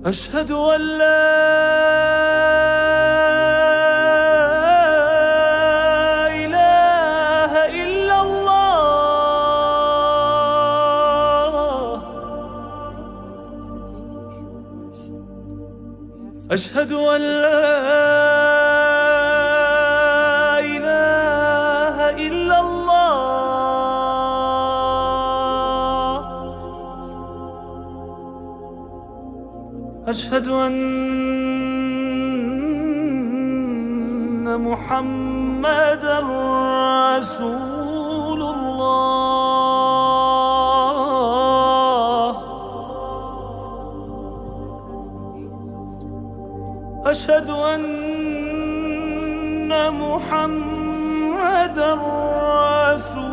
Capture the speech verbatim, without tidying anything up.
أشهد أن لا إله إلا الله. أشهد أن لا إله إلا الله. أشهد أن محمدا رسول الله. أشهد أن محمدا رسول